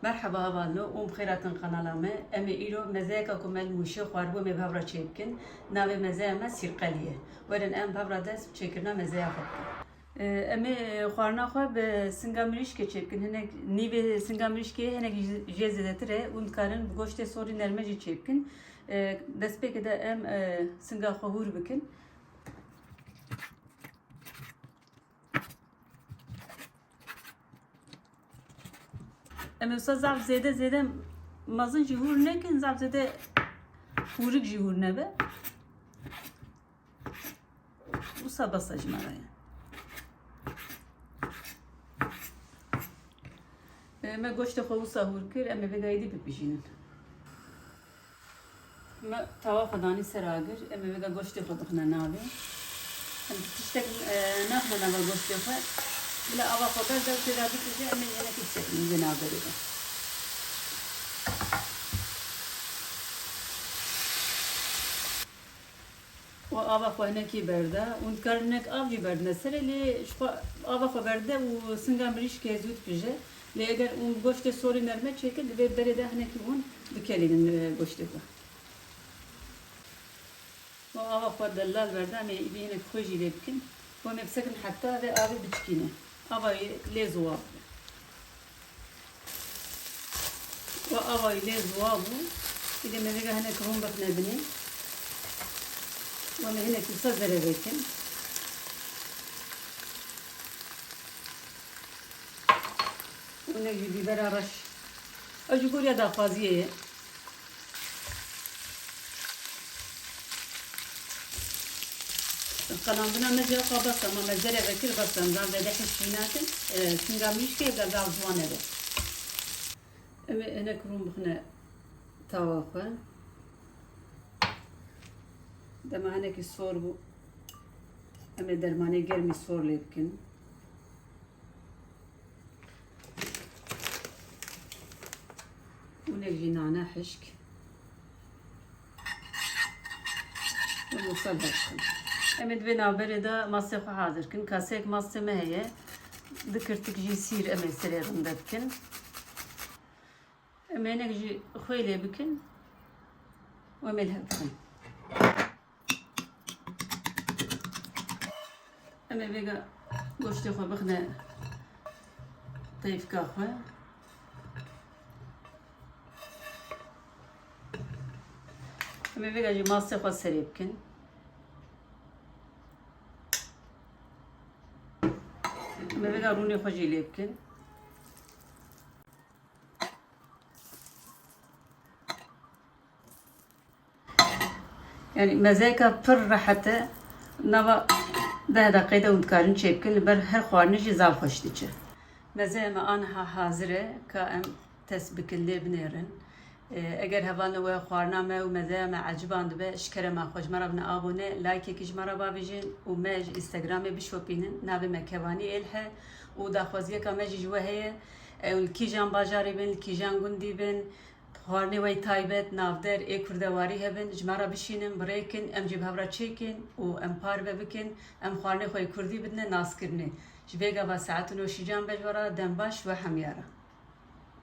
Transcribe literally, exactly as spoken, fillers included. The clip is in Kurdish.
Merheba hevalno û bi xêr hatin kanala me. Em ê îro mezeyeka ku me li Mûşê xwaribû em ê bi hev re çêbikin. Navê mezeya me sîrqelî ye. Werin em bi hev re dest bi çêkirina mezeya xwe bikin. Em ê xwarina xwe bi singa mirîşkê çêbikin. Hinek nîvê singa mirîşkê, hinek jê zêdetir e. Hûn dikarin bi goştê sorî nerme jî çêbikin. Destpêkê de em singa xwe hûr bikin. Em ê wisa zaf zêde zêde mezin jî hûr nekin, zaf zêde hûrik jî hûr nebe. Wisa bes e ji me re ye. Ê, me goştê xwe wisa hûr kir, em ê vêga êdî bipijînin. Me tawa xwe danî ser agir, em ê vêga goştê xwe bixine navê. Em tiştek, e, naxine nava goştê xwe. Bila ava xwe berde û têda bipije, em ê hinekî tiştek li vê navberê de. Û ava xwe hinekî berde. Hûn dikarin hinek av jî berdine serê, lê ji xwe ava xwe berde û singa mirîşkê zû dipije. Lê eger hûn goştê sorî nerme çêkin, di vê berê de hinekî hûn bikelînin, e, goştê xwe. Û ava xwe delal berde, em ê îdî hinek xwe jî lê bikin. Û em ê bisekin heta vê avê biçikîne. Ava wê lê ziwa bibe. Û ava wî lê ziwa bû. Îdî me vêga hinek rûn bixine binê. Û em ê hinek wisa zere vekin. Û hinek jî bîbera reş. Ew ji goriya daxwaziyê ye. Qelandina me jî xwe bes e, ma me zere vekir bes e, em zaf zêde hişk jî nakin. E, singa mirîşkê zaf ziwan nebe. Em ê hinek rûn bixine tawa xwe. Dema hinekî sor bû, em ê dermanê germî sor lê bikin. Û hinek jî nane hişk. Û wisa lê bikin. Em ê di vê navberê de mastê xwe hazir kin. Kaseyek mastê me heye. Du kirtik jî sîr em ê serê rinde bikin. Em ê hinek jî xwê lê bikin û em ê li hev bixin. Em ê vêga goştê xwe bixine teyfika xwe. Em ê vêga jî mastê xwe serê bikin. Em ê vêga rûnê xwe jî lê bikin. Yanî mezeyeka pir rehet e. Nava deh deqeyê de hûn dikarin çêbikin, li ber her xwarinê jî zaf xweş diçe. Mezeya me aniha hazir e, ka em test bikin, lê binêrin. E, eger hevalno we xwarina me û mezeya me ecibandibe, ji kerema xwe ji me re bine abone, likeekî ji me re bavêjin û me ji Instagramê bişopînin, navê me Kevanî Êlh e û daxwaziyeka me jî ji we heye, ew li kîjan bajarê bin, li kîjan gundî bin, xwarinê we yê taybet, navder, ê kurdewarî hebin, ji me re bişînin, bi rê kin, em jî bi hev re çêkin û em parve bikin, em xwarinê xwe yê kurdî bidine naskirinê. Ji vê gava saet û nû şîcan be ji we re, dem baş we hemiya re.